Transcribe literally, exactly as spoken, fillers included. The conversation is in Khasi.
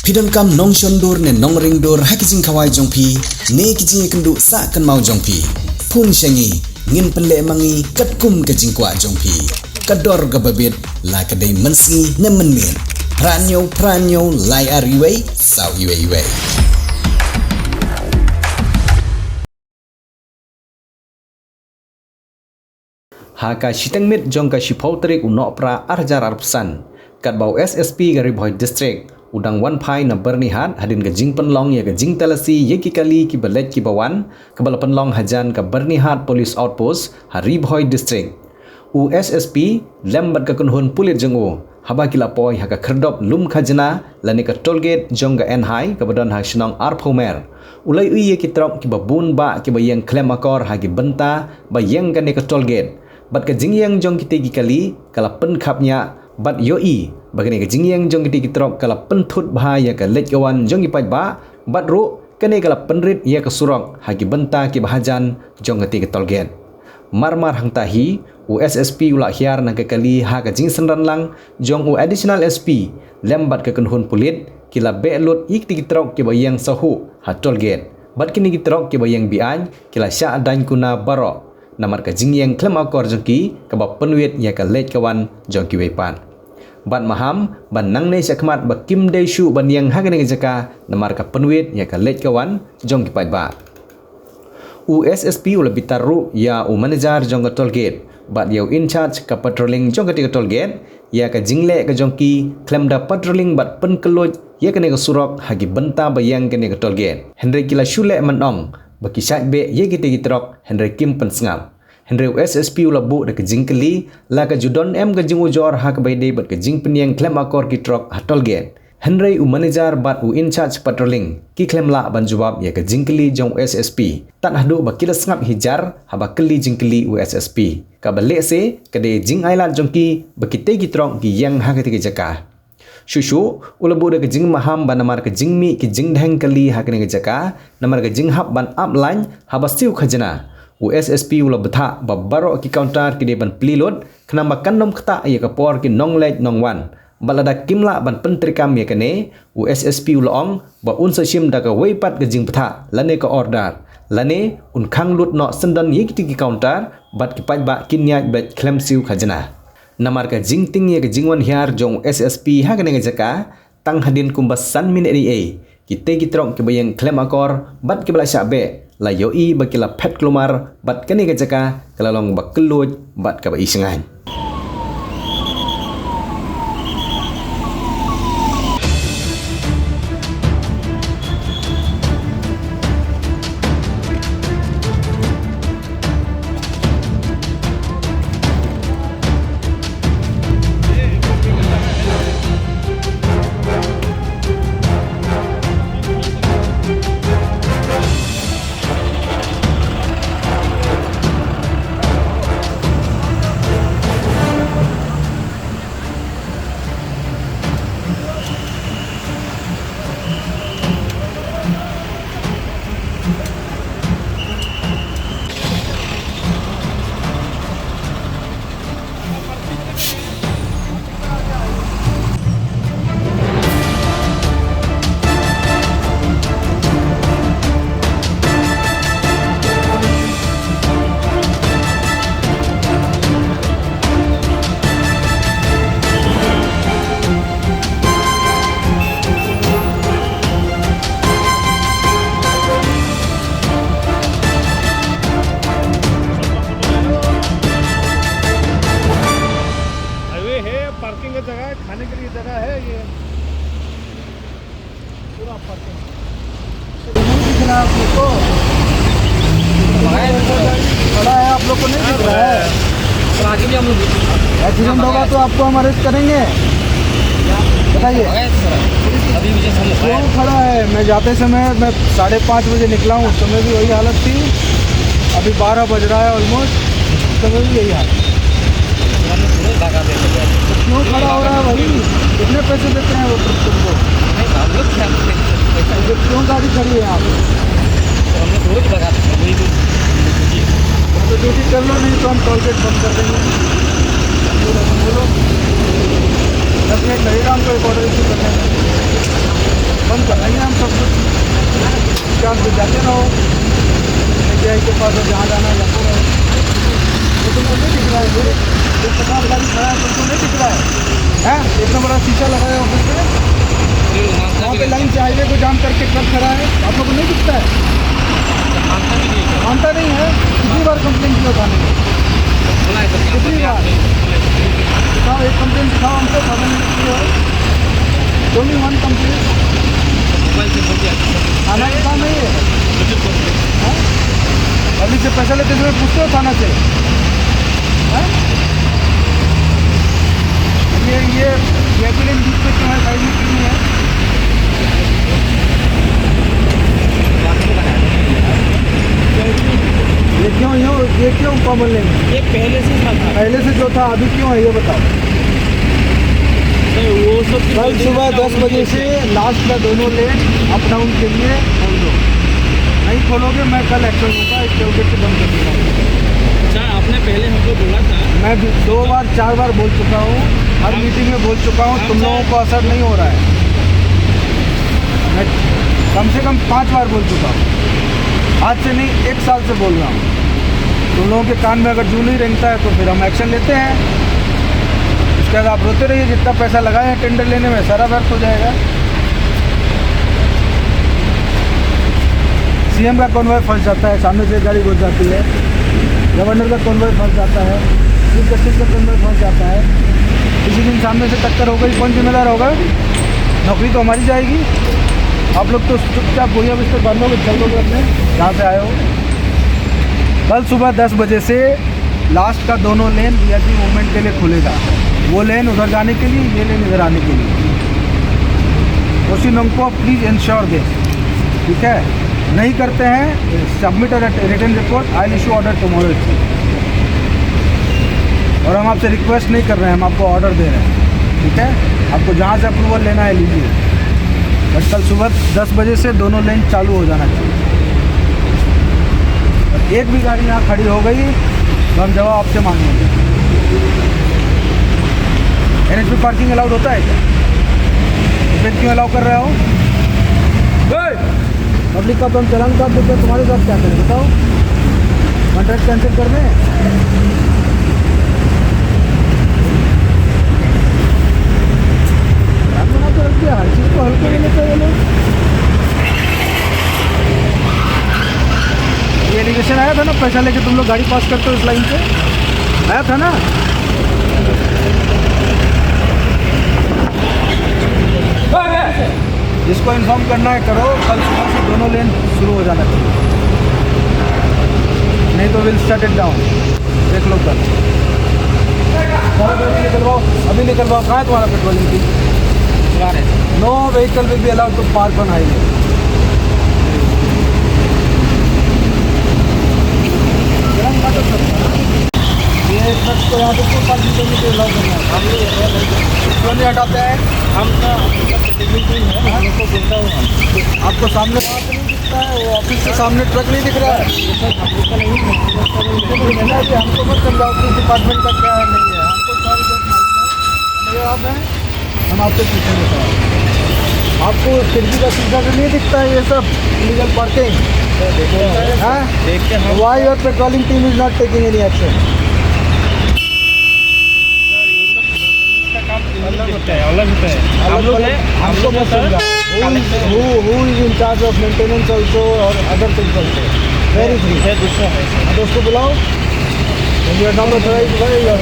Phi donkam nongshon dur ne nongring dur ha ki jingkhawai jong phi ne ki jingïakynduh sah kynmaw jong phi? Phone sha ngi, ngin pynleh ma ngi katkum ka jingkwah jong phi. Ka dor kaba bit, la ka dei mynsngi ne mynmiet. Phra hynñiew phra hynñiew lai ar wei saw wei wei. Ha ka shiteng miet jong ka shiphew tarik u Nohprah ar hajar arphew san, katba u S S P ka Ri Bhoi District u dang wan phai na Byrnihat hadien ka jingpynlong ïa ka jingtalasi ïa ki kali kiba leit kiba wan, kaba la pynlong hajan ka Byrnihat Police Outpost ha Ri Bhoi District. U S S P lem bad ka kynhun pulit jong u, haba ki la poi ha ka khyrdop Lum Khajna lane ka toll gate jong ka N H I kaba don ha shnong Arphew Mer, u la ïohi ïa ki trok kiba bun bah kiba ïeng khlem akor ha ki bynta ba ïeng kane ka toll gate. Bad ka jingïeng jong kitei ki kali ka la pynkhapngiah bad ïohi ba kane ka jingïeng jong kitei ki trok ka la pynthut bha ïa ka leit ka wan jong ki paidbah, bad ruh kane ka la pynrit ïa ka surok ha ki bynta kiba hajan jong katei ka toll gate. Mar mar hangta hi, u S S P u la hiar na ka kali ha ka jingsynran lang jong u Additional S P lem bad ka kynhun pulit, ki la beh lut ïa kitei ki trok kiba ïeng sahuh ha toll gate. Bad kine ki trok kiba ïeng beaiñ ki la shah daiñ kuna baroh namar ka jingïeng khlem akor jong ki kaba pynwit ïa ka leit ka wan jong kiwei pat. Bad maham ban nangne shakhmat ba kim dei shuh ban ïeng ha kane ka jaka namar ka pynwit ïa ka leit ka wan jong ki paidbah. U S S P u la bitar ruh ïa u manager jong ka toll gate bad ïa u in charge ka patrolling jong katei ka toll gate ïa ka jingleh ka jong ki khlem da patrolling bad pynkylluid ïa kane ka surok ha ki bynta ba ïeng kane ka toll gate. Hynrei ki la shu leh man ong ba ki shait beh ïa kitei ki trok hynrei kim pynsngap. Hynrei u S S P u la buh da ka jingkylli, la ka ju don em ka jingujor ha kaba ïadei bad ka jingpynïeng khlem akor ki trok ha toll gate. Hynrei u manager bad u in charge patrolling ki khlem lah ban jubab ïa ka jingkylli jong u S S P, tad haduh ba ki la sngap hi jar haba kylli jingkylli u S S P. Kaba lehse ka dei jingailad jong ki ba kitei ki trok ki ïeng ha katei ka jaka. Shuh shuh u la buh da ka jingmaham ba namar ka jingmih ki jingdheng kali ha kane ka jaka, namar ka jinghap ban ap lain haba siew khajna, u S S P u la bthah ba baroh ki counter ki dei ban plie lut, khnang ba kan ym ktah ïa ka por ki nongleit nongwan. Bad lada kim lah ban pyntreikam ïa kane, u S S P u la ong ba un sa shim da kawei pat ka jingbthah lane ka order, lane un khang lut noh syndon ïa kitei ki counter bad ki paidbah kin ïaid beit khlem siew khajna. Namar ka jingtieng ïa ka jingwan hiar jong u S S P ha kane ka jaka, tang hadien kumba san minit ei ei, kitei ki trok kiba ïeng khlem akor bad kiba la shah beh la ïohi ba ki la phet kulmar bad kane ka jaka ka la long ba kylluid bad kaba ishngaiñ. हाईवे है, पार्किंग का जगह है, खाने के लिए जगह है ये। पूरा पार्किंग। नहीं दिख रहा आप लोग को? खड़ा है, आप लोग को नहीं दिख रहा है? एक्सीडेंट होगा तो आपको हम अरेस्ट करेंगे, बताइए। अभी मुझे समझ क्यों खड़ा है? मैं जाते समय, मैं साढ़े पाँच बजे निकला हूँ, उस समय भी वही हालत थी, अभी बारह बज रहा है ऑलमोस्ट, उस समय भी यही हाल। तो क्यों खड़ा हो रहा है भाई? कितने पैसे देते हैं वो तुमको? तो क्यों गाड़ी खड़ी है यहाँ पे? तो ड्यूटी कर लो, नहीं तो हम टोल गेट बंद कर देंगे। बोलो, दस मिनट लगेगा हमको एक ऑर्डर इशू करने में। बंद कर देंगे हम सब कुछ। क्या, आप तो जाते रहो, एसबीआई के पास, और जहाँ जाना है जाते रहो। तो तुमको नहीं दिख रहा है ये? एक पचास गाड़ी खड़ा है, तुमको नहीं दिख रहा है? हैं? इतना बड़ा शीशा लगाया है ऑफिस में, वहाँ पे लाइन से हाईवे को जाम करके ट्रक खड़ा है, आप लोग को नहीं दिखता है? मानता नहीं है। कितनी बार कंप्लेन किया थाने में? कितनी बार? दिखाओ, एक कंप्लेन दिखाओ हमको, थाने में किया हो। Only one complaint. थाना का काम है ये? हाँ? पब्लिक से पैसा लेते समय पूछते हो थाना से? हाँ? ये, ये, ये भी लेन बीच में तुम्हारे साइड में क्यों नहीं है? ये क्यों, ये, ये क्यों कॉमन लेन है? ये पहले से था, था। पहले से जो था, अभी क्यों है, ये बताओ। नहीं, वो सब तो कल सुबह दस बजे से लास्ट का दोनों लेन अप डाउन के लिए खोल दो। नहीं खोलोगे, मैं कल एक्शन लूंगा, इस टोल गेट को बंद कर दूंगा। अच्छा, आपने पहले हमको बोला था। मैं भी दो बार, चार बार बोल चुका हूँ, हर मीटिंग में बोल चुका हूँ, तुम लोगों को असर नहीं हो रहा है। मैं कम से कम पांच बार बोल चुका हूँ, आज से नहीं, एक साल से बोल रहा हूँ। तुम लोगों के कान में अगर जू नहीं रेंगता है तो फिर हम एक्शन लेते हैं। उसके बाद आप रोते रहिए, जितना पैसा लगाए हैं टेंडर लेने में, सारा व्यर्थ हो जाएगा। सीएम का कॉन्वॉय फंस जाता है, सामने से गाड़ी घुस जाती है, गवर्नर का कॉन्वॉय फंस जाता है, चीफ जस्टिस का कॉन्वॉय फंस जाता है। किसी दिन सामने से टक्कर हो गई, कौन जिम्मेदार होगा? नौकरी तो हमारी जाएगी। आप लोग तो चुपचाप बोरिया बिस्तर बांधोगे, चल दोगे अपने जहाँ से आए हो। कल सुबह दस बजे से लास्ट का दोनों लेन वीआईपी मूवमेंट के लिए खुलेगा। वो लेन उधर जाने के लिए, ये लेन इधर आने के लिए। ओसी नोंगपो, प्लीज इंश्योर दिस, ठीक है? नहीं करते हैं, submit a written report, I will issue order tomorrow। और हम आपसे रिक्वेस्ट नहीं कर रहे हैं, हम आपको ऑर्डर दे रहे हैं, ठीक है? आपको जहाँ से अप्रूवल लेना है, लीजिए, बट कल सुबह दस बजे से दोनों लेन चालू हो जाना चाहिए। और एक भी गाड़ी यहाँ खड़ी हो गई तो हम जवाब आपसे मांगेंगे। एनएच पे पार्किंग अलाउड होता है क्या? तो फिर क्यों अलाउ कर रहे हो? पब्लिक का तो हम चालान काट देते हैं, तुम्हारे साथ क्या करें बताओ? कॉन्ट्रैक्ट कैंसिल कर दें? प्लान बना के रख दिया, हर चीज़ को हल्के में लेते हैं ये लोग। ये एलिगेशन आया था ना, पैसा लेके तुम लोग गाड़ी पास करते हो इस लाइन से, आया था ना? जिसको इन्फॉर्म करना है करो, कल सुबह से दोनों लेन शुरू हो जाना चाहिए, नहीं तो विल शट इट डाउन। देख लो कल। चलो, अभी निकलवाओ, अभी निकलवाओ। कहाँ है तुम्हारा पेट्रोलिंग टीम? No vehicle will be allowed to park on highway। ये ट्रक को यहाँ पे क्यों पार्किंग करने के लिए अलाउ करना है? हम नहीं हटा रहे हैं। क्यों नहीं हटाते हैं? हम तो, हम तो कैटेगरी टीम है, हम लोग को बोलता हूँ हम। आपको सामने बात नहीं दिखता है, वो ऑफिस के सामने ट्रक नहीं दिख रहा है? ये सर, हम लोग का नहीं है, हम लोग का नहीं है। नहीं, नहीं, हमको मत समझाओ कि डिपार्टमेंट का क्या है, नहीं है। हमको सारी बात मालूम है। हम यहाँ पे हैं, हम आपसे पूछेंगे सवाल। आपको खिड़की का शीशा से नहीं दिखता है ये सब इलीगल पार्किंग? हाँ? देखते हैं। Why your patrolling team is not taking any action? अलग होता है, अलग होता है। हम लोग हैं, हम लोग हैं सर। Who, who, who is in charge of maintenance also और other things also? Where is he? है, दूसरा है सर। हाँ, तो उसको बुलाओ। You are not authorized by your